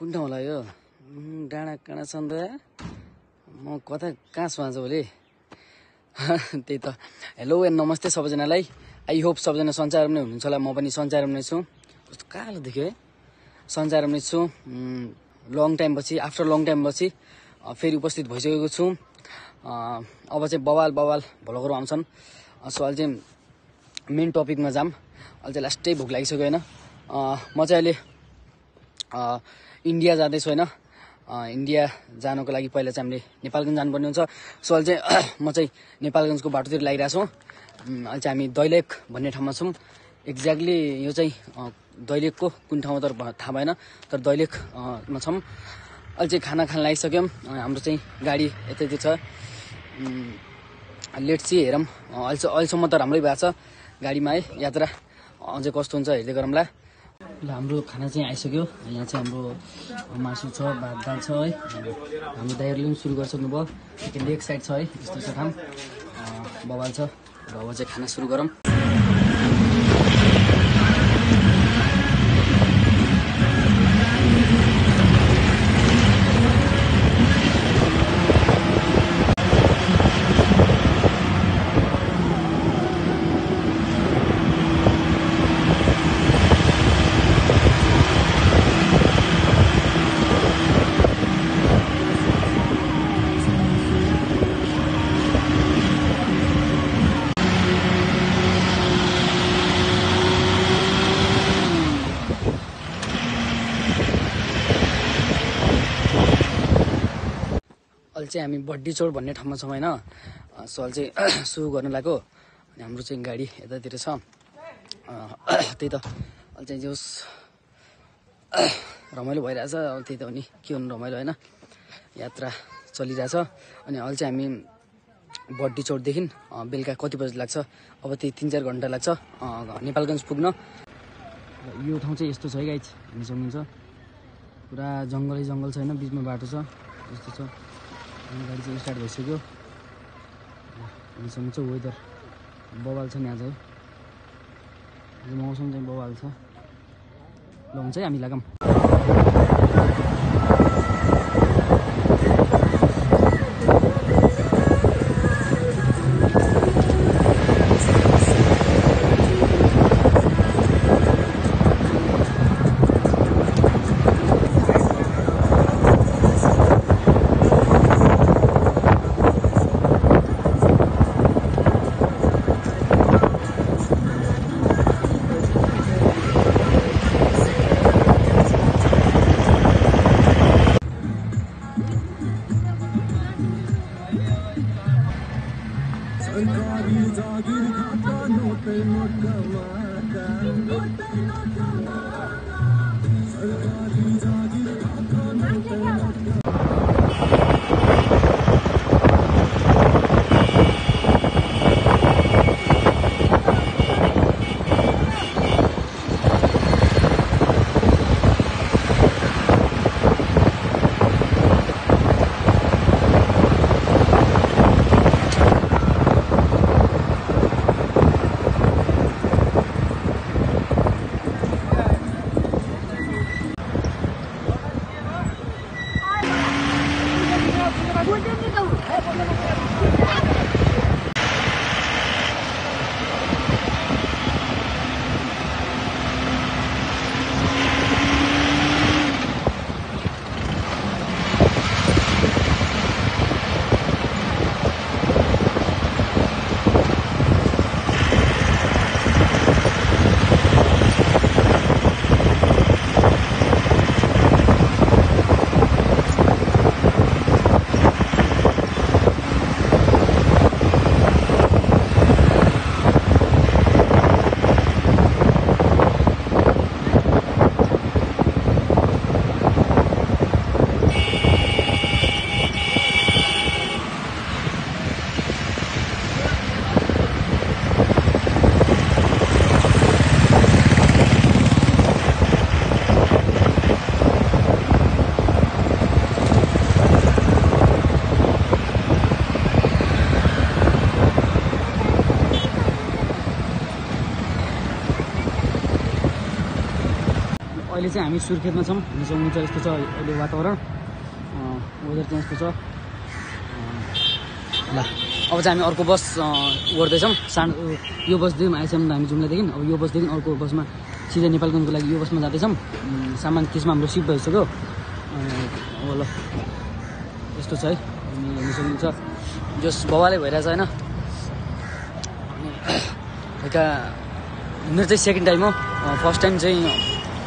कुन ठाउँ होला यो डाँडा काँडा छन् र म कहाँ छु आज भोलि त्यही त हेलो एन्ड नमस्ते सबैजनालाई आई होप सबैजना सञ्चारमा नै हुनुहुन्छ होला म पनि सञ्चारमा नै छु कस्तो कालो देख्यो है सञ्चारमा नै छु लङ टाइम पछि आफ्टर लङ टाइम पछि फेरि उपस्थित भइसकेको छु अब चाहिँ बवाल भलो कुरो आउँछन् सो अहिले चाहिँ मेन टपिकमा जाम अहिले चाहिँ लास्टै भोक लागिसक्यो होइन म चाहिँ अहिले इन्डिया जाँदैछु होइन इन्डिया जानको लागि पहिला चाहिँ हामीले नेपालगञ्ज जानुपर्ने हुन्छ सो अहिले चाहिँ म चाहिँ नेपालगञ्जको बाटोतिर लागिरहेको छु अहिले चाहिँ हामी दैलेख भन्ने ठाउँमा छौँ एक्ज्याक्टली यो चाहिँ दैलेखको कुन ठाउँमा तर थाहा भएन तर दैलेखमा छौँ अहिले चाहिँ खाना खान लागिसक्यौँ हाम्रो चाहिँ गाडी यतैतिर छ लेट चाहिँ हेरौँ अहिलेसम्म त राम्रै भएको छ गाडीमा है यात्रा अझै कस्तो हुन्छ हेर्दै गरौँला ल हाम्रो खाना चाहिँ आइसक्यो यहाँ चाहिँ हाम्रो मासु छ भात दाल छ है हाम्रो दाइहरूले पनि सुरु गरिसक्नु भयो लेग साइड छ है यस्तो छ ठाउँ बवाल छ र अब चाहिँ खाना सुरु गरौँ अहिले चाहिँ हामी बड्डीचोड भन्ने ठाउँमा छौँ होइन सो अहिले चाहिँ सुरु गर्न लाग्यो अनि हाम्रो चाहिँ गाडी यतातिर छ त्यही त अहिले चाहिँ जोस् रमाइलो भइरहेछ अब त्यही त हो नि के हुनु रमाइलो होइन यात्रा चलिरहेछ अनि अहिले चाहिँ हामी बड्डीचोडदेखि बेलुका कति बजी लाग्छ अब त्यही 3-4 घन्टा लाग्छ नेपालगञ्ज पुग्न यो ठाउँ चाहिँ यस्तो छ है गाइज हेर्नु सक्नुहुन्छ पुरा जङ्गल छ होइन बिचमा बाटो छ यस्तो छ गाडी चाहिँ स्टार्ट भइसक्यो हेर्नु चाहिँ वेदर बवाल छ नि आज है मौसम चाहिँ बवाल छ ल हुन्छ है हामी लागौँ चाहिँ हामी सुर्खेतमा छौँ, हामी सक्नुहुन्छ यस्तो छ अहिले वातावरण, वेदर चाहिँ यस्तो छ। ल अब चाहिँ हामी अर्को बस गर्दैछौँ, यो बसदेखि आइसक्यौँ हामी जुम्लादेखि। अब यो बसदेखि अर्को बसमा सिधै नेपालगञ्जको लागि यो बसमा जाँदैछौँ। सामान त्यसमा हाम्रो सिफ्ट भइसक्यो। अब ल यस्तो छ है, हेर्नु सक्नुहुन्छ जस बवालै भइरहेछ होइन। मेरो चाहिँ सेकेन्ड टाइम हो, फर्स्ट टाइम चाहिँ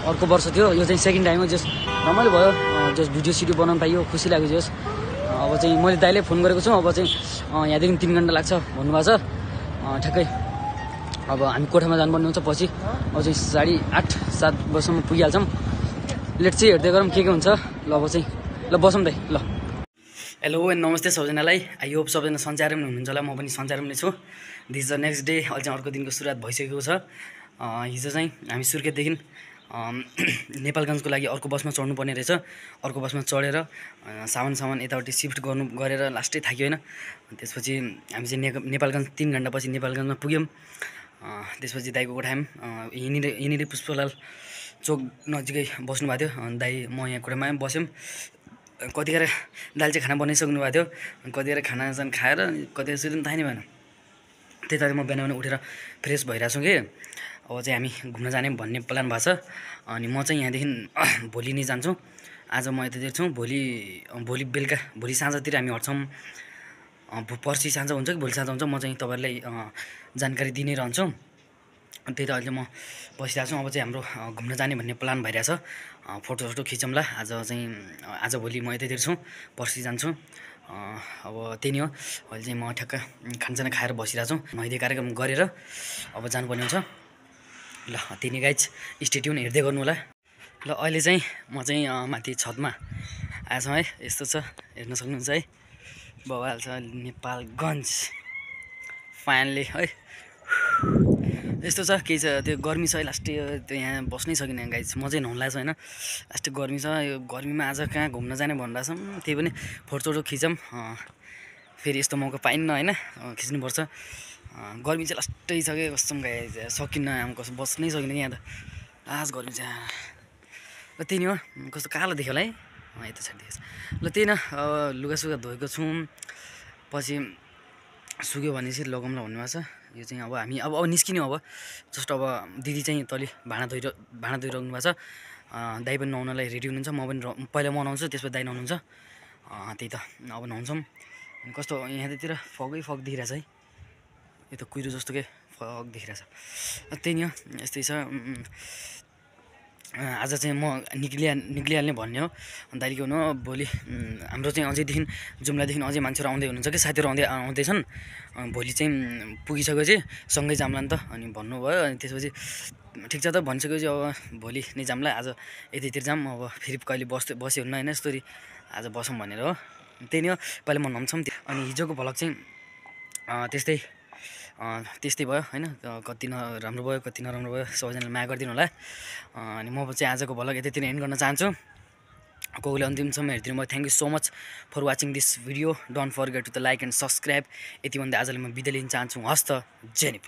अर्को वर्ष थियो, यो चाहिँ सेकेन्ड टाइम हो। जस रमाइलो भयो, जस भिडियो सिडियो बनाउनु पाइयो, खुसी लाग्यो। जस अब चाहिँ मैले दाइले फोन गरेको छु, अब चाहिँ यहाँदेखि 3 घन्टा लाग्छ भन्नुभएको छ ठ्याक्कै। अब हामी कोठामा जानुपर्ने हुन्छ पछि, अब चाहिँ 8:30-7 बजीसम्म पुगिहाल्छौँ। लेट चाहिँ हेर्दै गरौँ के हुन्छ। ल अब चाहिँ ल बसौँ दाइ। ल हेलो एन्ड नमस्ते सबैजनालाई, आई होप सबैजना सञ्चारमा हुनुहुन्छ होला, म पनि सञ्चारमा छु। दिस द नेक्स्ट डे, अहिले चाहिँ अर्को दिनको सुरुवात भइसकेको छ। हिजो चाहिँ हामी सुर्खेतदेखि नेपालगञ्जको लागि अर्को बसमा चढ्नुपर्ने रहेछ। अर्को बसमा चढेर सामान यताउति सिफ्ट गरेर लास्टै थाक्यो होइन। त्यसपछि हामी चाहिँ नेपालगञ्ज 3 घन्टापछि नेपालगञ्जमा पुग्यौँ। त्यसपछि दाइको कोठा आयौँ। यहीँनिर पुष्पलाल चोक नजिकै बस्नुभएको थियो दाइ, म यहाँ कोठामा आयौँ, बस्यौँ। कतिखेर दाइले चाहिँ खाना बनाइसक्नु भएको थियो, कतिखेर खानासान खाएर कतिखेर सुत्नु थाहा नै भएन। त्यही तरिका म बिहान उठेर फ्रेस भइरहेको छु कि अब चाहिँ हामी घुम्न जाने भन्ने प्लान भएको छ। अनि म चाहिँ यहाँदेखि भोलि नै जान्छु। आज म यतातिर छु, भोलि बेलुका, भोलि साँझतिर हामी हट्छौँ। पर्सि साँझ हुन्छ कि भोलि साँझ हुन्छ, म चाहिँ तपाईँहरूलाई जानकारी दिनै रहन्छु। त्यही त अहिले म बसिरहेको छु। अब चाहिँ हाम्रो घुम्न जाने भन्ने प्लान भइरहेछ। फोटो खिचौँला। आज भोलि म यतैतिर छु, पर्सि जान्छु। अब त्यही नै हो। अहिले चाहिँ म ठ्याक्क खानसाना खाएर बसिरहेको छु। नुहाइदिए कार्यक्रम गरेर अब जानुपर्ने हुन्छ। ल त्यही नै गाइज, स्टे ट्युन, हेर्दै गर्नु होला। ल अहिले चाहिँ म चाहिँ माथि छतमा आएछौँ है, यस्तो छ हेर्न सक्नुहुन्छ है, बवाल छ नेपालगञ्ज फाइनली है। यस्तो छ केही छ, त्यो गर्मी छ लास्टै, त्यो यहाँ बस्नै सकिने गाइज। म चाहिँ नुहाउनु लाग्छ होइन, लास्टै गर्मी छ। यो गर्मीमा आज कहाँ घुम्न जाने भनिरहेको छौँ, त्यही पनि फोटो खिचौँ। फेरि यस्तो मौका पाइन्न होइन, खिच्नुपर्छ। गर्मी चाहिँ लास्टै छ कि कसम गाइज, सकिन्न आम कस्तो बस्नै सकिन्न कि यहाँ त लास्ट गर्मी छ। ल त्यही नै हो, कस्तो कालो देख्यो होला है, यता साइड देखेछ। ल त्यही न, अब लुगासुगा धोएको छौँ, पछि सुक्यो भनेपछि लगाउँला भन्नुभएको छ। यो चाहिँ अब हामी अब निस्किने अब जस्ट अब दिदी चाहिँ तलि भाँडा धोइरहनु भएको छ। दाइ पनि नुहाउनलाई रेडी हुनुहुन्छ, म पनि पहिला म नुहाउँछु, त्यसपछि दाइ नुहाउनुहुन्छ। त्यही त अब नुहाउँछौँ। कस्तो यहाँतिर फग देखिरहेछ है, यो त कुहिरो जस्तो के फग देखिरहेछ। त्यही नै हो, यस्तै छ। आज चाहिँ म निक्लिहाल्ने भन्ने हो। दाइले के भन्नु, भोलि हाम्रो चाहिँ अझैदेखि जुम्लादेखि अझै मान्छेहरू आउँदै हुनुहुन्छ कि साथीहरू आउँदैछन्। भोलि चाहिँ पुगिसकेपछि सँगै जाम्ला नि त अनि भन्नुभयो। अनि त्यसपछि ठिक छ त भनिसकेपछि अब भोलि नै जाम्ला, आज यतितिर जाऊँ। अब फेरि कहिले बस्यो हुन्न होइन, यस्तरी आज बसौँ भनेर हो। त्यही नै हो, पहिला म नुहाउँछौँ। अनि हिजोको भ्लग चाहिँ त्यस्तै भयो होइन, कति राम्रो भयो कति नराम्रो भयो, सबैजनाले माया गरिदिनु होला। अनि म चाहिँ आजको भ्लग यतैतिर एन्ड गर्न चाहन्छु। कोहीले अन्तिमसम्म हेरिदिनु भयो, thank you so much for watching this video. Don't forget to the like and subscribe. यति भन्दा आजले म बिदा लिन चाहन्छु। हस्त, जय नेपाल।